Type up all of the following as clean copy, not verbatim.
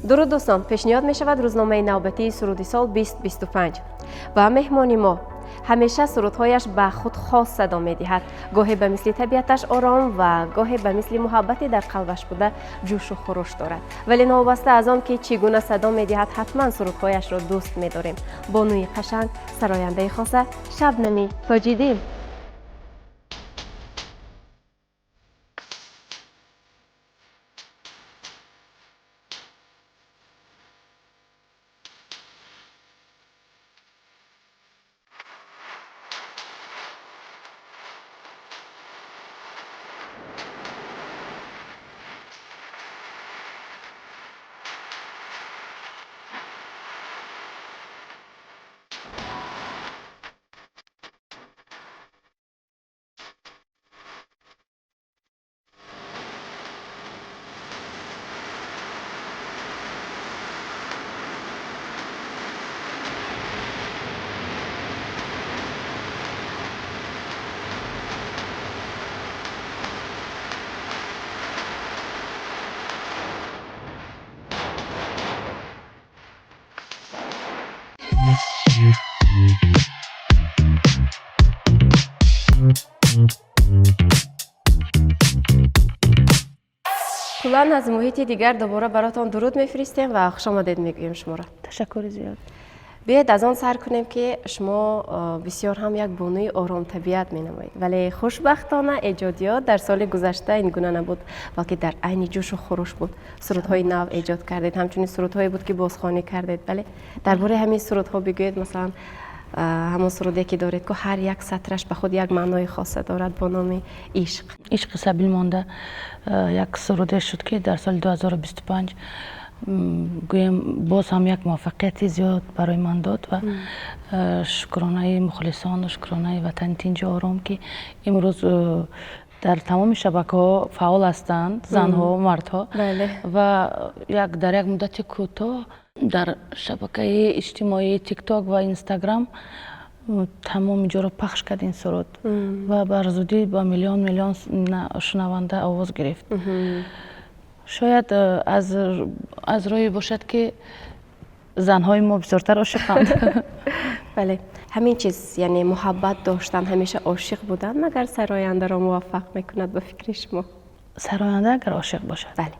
Дуруд, дӯстон! Пешниҳод мешавад рӯзномаи навбатии суруди сол 2025 ва меҳмони мо ҳамеша сурудҳояш ба худ хос садо медиҳад. Гоҳе ба мисли табиаташ ором ва гоҳе ба мисли муҳаббате дар қалбаш буда ҷӯшу хуруш дорад. Вале новобаста аз он ки чӣ гуна садо медиҳад, ҳатман сурудҳояшро дӯст медорем. Бонуи қашанг, сарояндаи хоса Шабнами Тоҷиддин. Куллан аз муҳити дигар дубора баротон дуруд мефиристем ва хушомадед мегӯем шуморо. Ташаккури зиёд. Биёед, аз он сар кунем, ки шумо бисёр ҳам як бонуи оромтабиат менамоед, вале хушбахтона эҷодиёт дар соли гузашта ин гуна набуд, балки дар айни ҷӯшу хуруш буд. Сурудҳои нав эҷод кардед, ҳамчунин сурудҳое буд, ки бозхонӣ кардед. Бале, дар бораи ҳамин сурудҳо бигӯед. Масалан, ҳамон суруде, ки доред, ку ҳар як сатраш ба худ як маънои хоса дорад, бо номи «Ишқ». «Ишқи сабил монда» як суруде шуд, ки дар соли 2025, гӯем, боз ҳам як муваффақияти зиёд барои ман дод ва шукронаи мухлисону шукронаи ватани тинҷу ором, ки имрӯз дар тамоми шабакаҳо фаъол ҳастанд, занҳо, мардҳо, ва як дар як муддати кӯтоҳ дар шабакаи иҷтимоии Тикток ва Инстаграм тамоми ҷоро пахш кард ин суруд ва бар зудӣ ба миллион миллион шунаванда овоз гирифт. Шояд аз рӯе бошад, ки занҳои мо бисёртар ошиқанд. Бале, ҳамин чиз, яъне муҳаббат доштан, ҳамеша ошиқ будан, магар сарояндаро муваффақ мекунад, ба фикри шумо? Сароянда агар ошиқ бошад? Бале.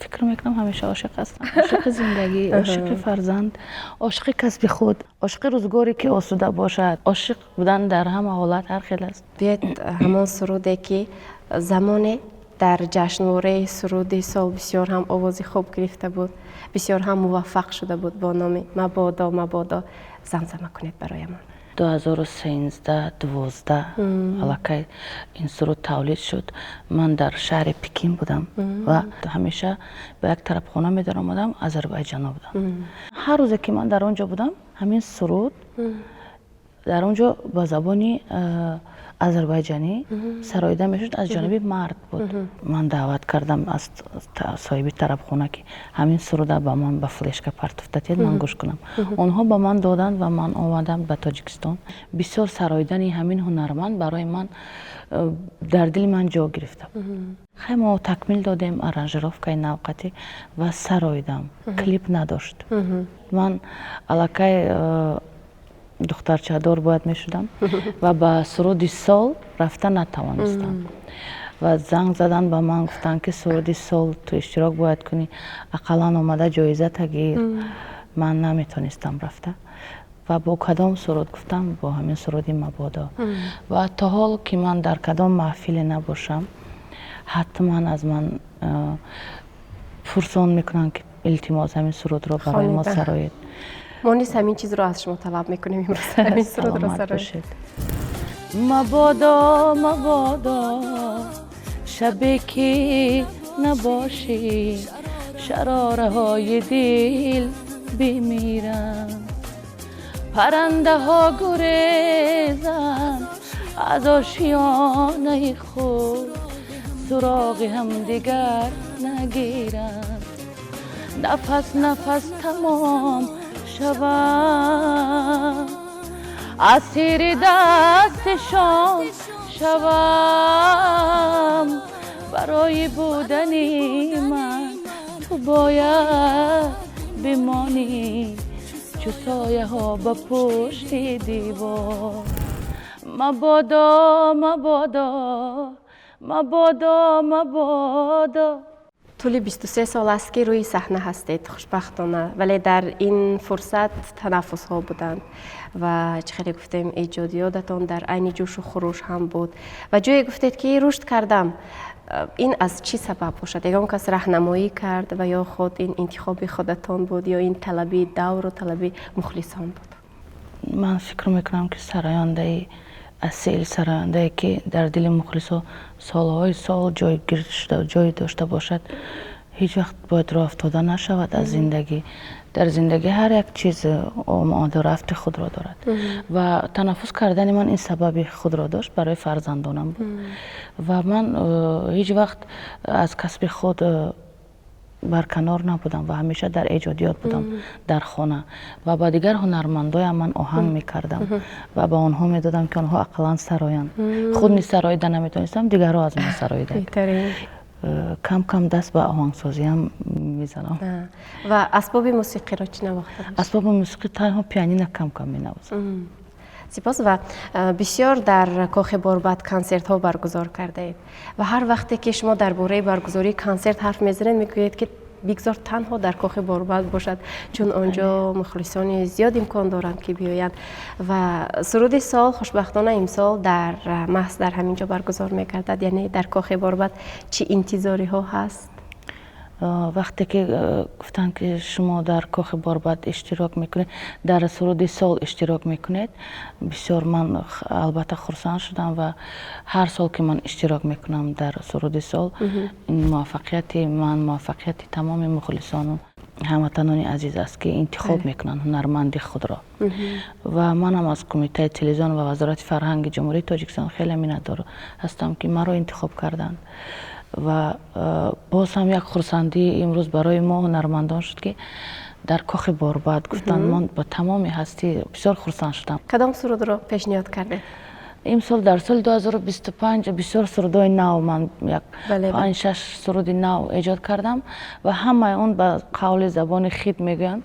Фикр мекунам, ҳамеша ошиқ ҳастам: ошиқи зиндагӣ, ошиқи фарзанд, ошиқи касби худ, ошиқи рӯзгоре, ки осуда бошад. Ошиқ будан дар ҳама ҳолат ҳар хел аст. Биёед, ҳамон суруде, ки замоне дар ҷашнвораи суруди сол бисёр ҳам овози хуб гирифта буд, бисёр ҳам муваффақ шуда буд, бо номи «Мабодо, мабодо» замзама кунед бароямон. 2013, 12 аллакай ин суруд тавлид шуд. Ман дар шаҳри Пекин будам ва ҳамеша ба як тарабхона медаромадам, азарбайҷано будам. Ҳар рӯзе, ки ман дар он ҷо будам, ҳамин суруд дар он ҷо ба забони азарбайҷанӣ сароида мешуд, аз ҷониби мард буд. Ман даъват кардам аз соҳиби тарабхона, ки ҳамин суруда ба ман ба флешка партофта диҳед, ман гӯш кунам. Онҳо ба ман доданд ва ман омадам ба Тоҷикистон. Бисёр сароидани ҳамин ҳунарманд барои ман дар дили ман ҷо гирифта. Хай, мо такмил додем, аранжировкаи навқатӣ, ва сароидам. Клип надошт. Ман аллакай духтарчадор бояд мешудам ва ба суруди сол рафта натавонистам. Ва занг задан ба ман, гуфтанд, ки суруди сол ту иштирок бояд кунӣ, ақаллан омада ҷоизата гир. Ман наметонистам рафта. Ва бо кадом суруд? Гуфтам, бо ҳамин суруди «Мабодо». Ва то ҳол, ки ман дар кадом маҳфиле набошам, ҳатман аз ман пурсон мекунанд, ки илтимос, ҳамин сурудро барои мо сароед. Мо низ ҳамин чизро аз шумо талаб мекунем имрӯз, ҳамин сурудро сароед. Мабодо, мабодо, шабе ки набошӣ, шарораҳои дил бимиранд, паррандаҳо гурезанд аз ошиёнаи худ, суроғи ҳамдигар нагиранд, нафас нафас тамом шавад, асири дастишон шавам. Барои будани ман ту бояд Бимонӣ чу сояҳо ба пушти девор. Мабодо, мабодо, мабодо, мабодо. Тӯли 23 сол аст, ки рӯи саҳна ҳастед, хушбахтона, вале дар ин фурсат танаффусҳо буданд ва чӣ хеле гуфтем, эҷодиётатон дар айни ҷӯшу хуруш ҳам буд ва ҷое гуфтед, ки рушд кардам. Ин аз чӣ сабаб бошад? Ягон кас раҳнамоӣ кард ва ё худ ин интихоби худатон буд, ё ин талаби давру талаби мухлисон буд? Ман фикр мекунам, ки сарояндаи асил, сарояндае, ки дар дили мухлисо солҳои сол ҷойгир шуда, ҷой дошта бошад, ҳеҷ вақт бояд роҳ афтода нашавад аз зиндагӣ. Дар зиндагӣ ҳар як чиз омоду рафти худро дорад ва танаффус кардани ман ин сабаби худро дошт, барои фарзандонам буд. Ва ман ҳеҷ вақт аз касби худ барканор набудам ва ҳамеша дар эҷодиёт будам дар хона ва ба дигар ҳунармандоям ман оҳанг мекардам ва ба онҳо медодам, ки онҳо ақаллан сароянд. Худ низ сароида наметонистам, дигарро аз ман сароида. Кам кам даст ба оҳангсозиам мезанам. Ва асбоби мусиқиро чӣ навохта? Асбоби мусиқӣ танҳо пианина кам кам менавозам. Сипос. Ва бисёр дар Кохи Борбад консертҳо баргузор кардаед ва ҳар вақте ки шумо дар бораи баргузории консерт ҳарф мезанед, мегӯед, ки бигзор танҳо дар Кохи Борбад бошад, чун он ҷо мухлисони зиёд имкон доранд, ки биёянд. Ва суруди сол, хушбахтона, имсол дар маҳз дар ҳамин ҷо баргузор мегардад, яъне дар Кохи Борбад. Чӣ интизориҳо ҳаст? Вақте ки гуфтанд, ки шумо дар Кохи Борбад иштирок мекунед, дар суруди сол иштирок мекунед, бисёр ман албатта хурсанд шудам. Ва ҳар сол ки ман иштирок мекунам дар суруди сол, ин муваффақияти ман, муваффақияти тамоми мухлисону ҳамватанони азиз аст, ки интихоб мекунанд ҳунарманди худро. Ва манам аз Кумитаи телевизион ва Вазорати фарҳанги Ҷумҳурии Тоҷикистон хеле миннатдор ҳастам, ки маро интихоб карданд. Ва боз ҳам як хурсандии имрӯз барои мо ҳунармандон шуд, ки дар Кохи Борбад гуфтанд. Ман ба тамоми ҳастӣ бисёр хурсанд шудам. Кадом сурудро пешниҳод кардед? Имсол, дар соли 2025, бисёр сурудҳои нав, ман як панҷ шаш суруди нав эҷод кардам ва ҳамаи он, ба қавли забони хит мегӯянд,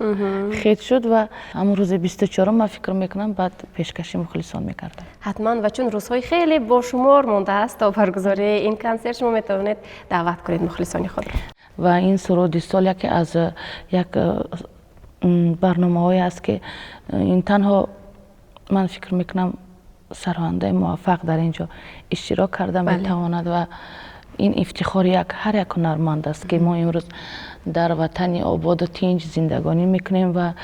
хит шуд. Ва ҳамон рӯзи 24-ум, ман фикр мекунам, баъд пешкаши мухлисон мекардам. Ҳатман. Ва чун рӯзҳои хеле бошумор мондааст то баргузории ин консерт, шумо метавонед даъват кунед мухлисони худро. Ва ин суруди сол яке аз як барномаҳое аст, ки ин танҳо, ман фикр мекунам, сарояндаи муваффақ дар ин ҷо иштирок карда метавонад. Ва ин ифтихори як ҳар як ҳунарманд аст, ки мо имрӯз дар ватани ободу тинҷ зиндагонӣ мекунем ва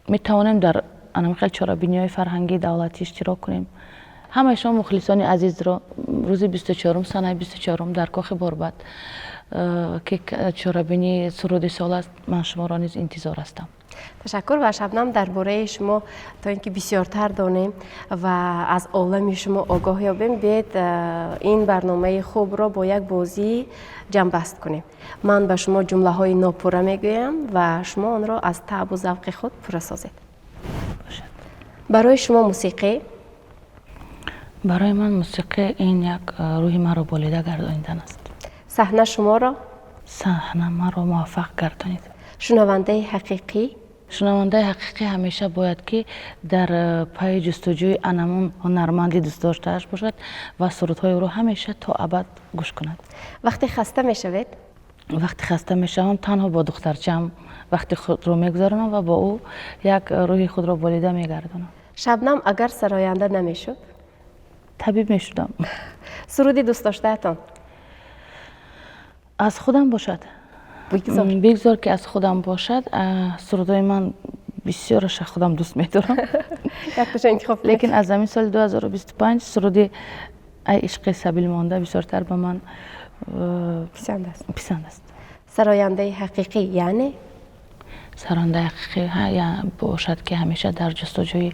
метавонем дар анам хел чорабиниҳои фарҳангии давлатӣ иштирок кунем. Ҳамаи шумо мухлисони азизро рӯзи 24-ум, санаи 24-ум дар Кохи Борбад, ки чорабинии суруди сол аст, ман шуморо низ интизор ҳастам. Ташаккур. Ва Шабнам, дар бораи шумо то ин ки бисёртар донем ва аз олами шумо огоҳ ёбем, биед ин барномаи хубро бо як бозӣ ҷамъбаст кунем. Ман ба шумо ҷумлаҳои нопурра мегӯям ва шумо онро аз таъбу завқи худ пурра созед. Барои шумо мусиқӣ? Барои ман мусиқӣ ин як рӯҳи маро болида гардонидан аст. Саҳна шуморо? Саҳна маро муваффақ гардонид. Шунавандаи ҳақиқӣ? Шунавандаи ҳақиқӣ ҳамеша бояд ки дар пайи ҷустуҷӯи анамун ҳунарманди дӯстдоштааш бошад ва сурудҳои ӯро ҳамеша то абад гӯш кунад. Вақте хаста мешавед? Вақте хаста мешавам, танҳо бо духтарчаам вақти худро мегузаронам ва бо ӯ як рӯҳи худро болида мегардонам. Шабнам агар сароянда намешуд? Табиб мешудам. Суруди дӯстдоштаатон? Аз худам бошад? Бигзор, ки аз худам бошад. Сурудҳои ман бисёраша худам дӯст медорам, лекин аз ҳамин соли 2025 суруди «Ай ишқи сабил монда» бисёртар ба ман писанд аст. Сарояндаи ҳақиқӣ яъне? Сарояндаи ҳақиқӣ бошад, ки ҳамеша дар ҷустуҷӯи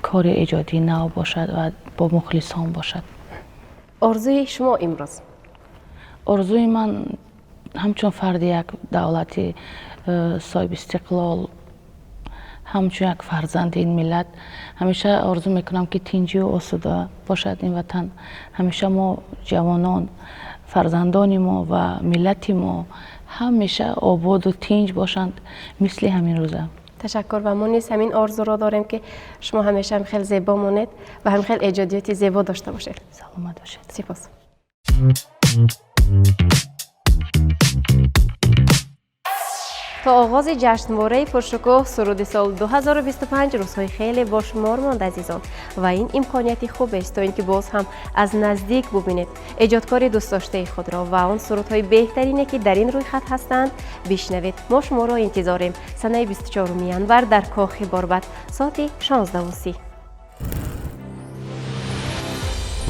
кори эҷодии нав бошад ва бо мухлисон бошад. Орзуи шумо имрӯз? Орзуи ман ҳамчун фарди як давлати соҳиби истиқлол, ҳамчун як фарзанди ин миллат, ҳамеша орзу мекунам, ки тинҷию осуда бошад ин ватан. Ҳамеша мо ҷавонон, фарзандони мо ва миллати мо Ҳамеша ободу тинҷ бошанд, мисли ҳамин рӯза. Ташаккур, ва мо низ ҳамин орзуро дорем, ки шумо ҳамеша ҳам хел зебо монед ва ҳам хел эҷодиёти зебо дошта бошед. Саломат бошед. Сипос. То оғози ҷашнвораи пуршукӯҳ суруди сол 2025 рӯзҳои хеле бошумор монд, азизон, ва ин имконияти хубест, то ин ки боз ҳам аз наздик бубинед эҷодкори дӯстдоштаи худро ва он сурудҳои беҳтарине, ки дар ин рӯйхат ҳастанд, бишнавед. Мо шуморо интизорем санаи 24 январ дар Кохи Борбад соати 16:30.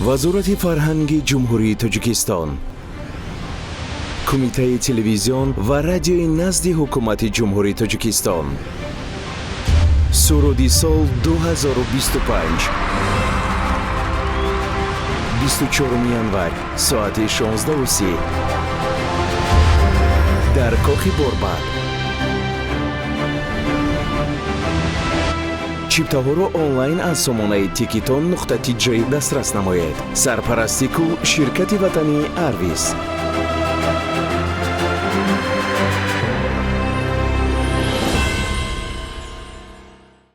Вазорати фарҳанги Ҷумҳурии Тоҷикистон, Кумитаи телевизион ва радиои назди Ҳукумати Ҷумҳурии Тоҷикистон. Суруди сол 2025. 24 январ, соати 16:30 дар Кохи Борбад. Чиптаҳоро онлайн аз сомонаи тикетон нуқта тиҷ дастрас намоед. Сарпарасти кул ширкати ватании Арвис.